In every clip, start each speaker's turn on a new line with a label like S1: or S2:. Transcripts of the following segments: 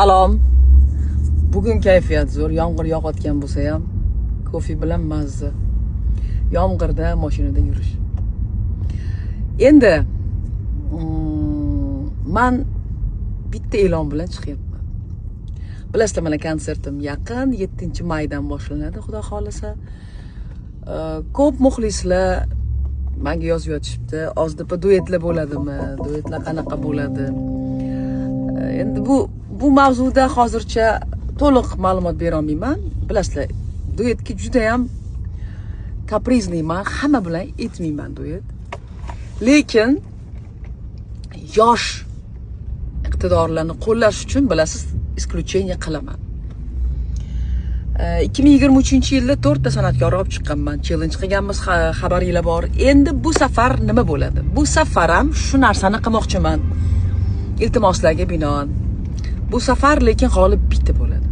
S1: Salom. Bugun kayfiyat zo'r. Yomg'ir yog'ayotgan bo'lsa ham kofe bilan mazza. Yomg'irda mashinada yurish. Endi man bitta e'lon bilan chiqyapman. Bilasizlar, mana konsertim yaqin 7-maydan boshlanadi, Xudo xohlasa. Ko'p muxlislar menga yozib yotishibdi. Ozdopa duetlar bo'ladimi? Duetlar qanaqa bo'ladi? Endi bu mavzuda hozircha to'liq ma'lumot bera olmayman. Bilasizlar, duetga juda ham капризный man, hamma bilan aytmayman duet. Lekin yosh iqtidorlarni qo'llash uchun, bilasiz, исключение qilaman. 2023-yilda 4 ta san'atkor olib chiqqanman. Challenge qilganmiz, xabaringlar bor. Endi bu safar nima bo'ladi? Bu safar ham shu narsani qilmoqchiman. Iltimoslarga binoan. Bu safar lekin g'olib bitta bo'ladi.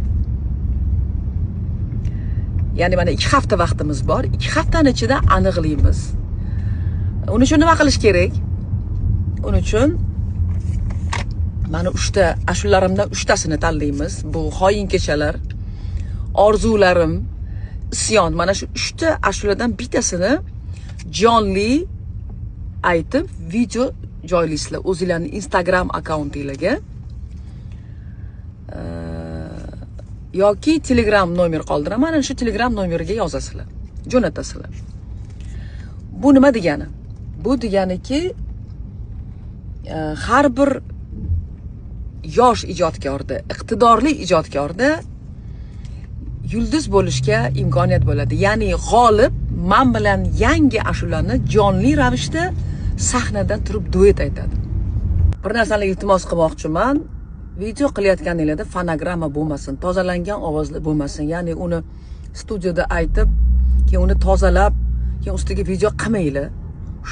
S1: Ya'ni mana 2 hafta vaqtimiz bor. 2 haftani ichida aniqlaymiz. Uning uchun nima qilish kerak? Uning uchun mana 3 ta ashularimdan 3 tasini tanlaymiz. Bu xoin kechalar, orzularim, isyon. Mana shu 3 ta ashuladan bittasini jonli aytib video joylaysizlar o'zinglarning Instagram akkauntinglarga. Yoki Telegram nomer qoldiraman. Ana shu Telegram nomeriga yozasizlar, jo'natasizlar. Bu nima degani? Bu deganiki, har bir yosh ijodkorda, iqtidorli ijodkorda yulduz bo'lishga imkoniyat bo'ladi. Ya'ni g'olib man bilan yangi ashulani jonli ravishda sahnadan turib duet aytadi. Bir narsani iltimos qilmoqchiman. Video qilayotganinglarda fonogramma bo'lmasin, tozalangan ovozlar bo'lmasin. Ya'ni uni studiyada aytib, keyin uni tozalab, keyin ustiga video qilmanglar.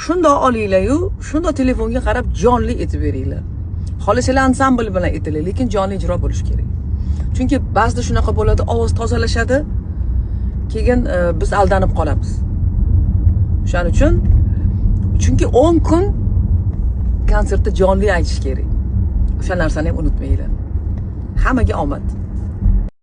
S1: Shundoq olinglar-yu, shundoq telefonga qarab jonli aytib beringlar. Xohlasanglar ansambl bilan aytinglar, lekin jonli ijro bo'lishi kerak. Chunki ba'zida shunaqa bo'ladi, ovoz tozalashadi, keyin biz aldanib qolamiz. O'shaning uchun, chunki 10 kun konsertda jonli aytish kerak. O'sha narsani ham unutmanglar. Hammaga omad.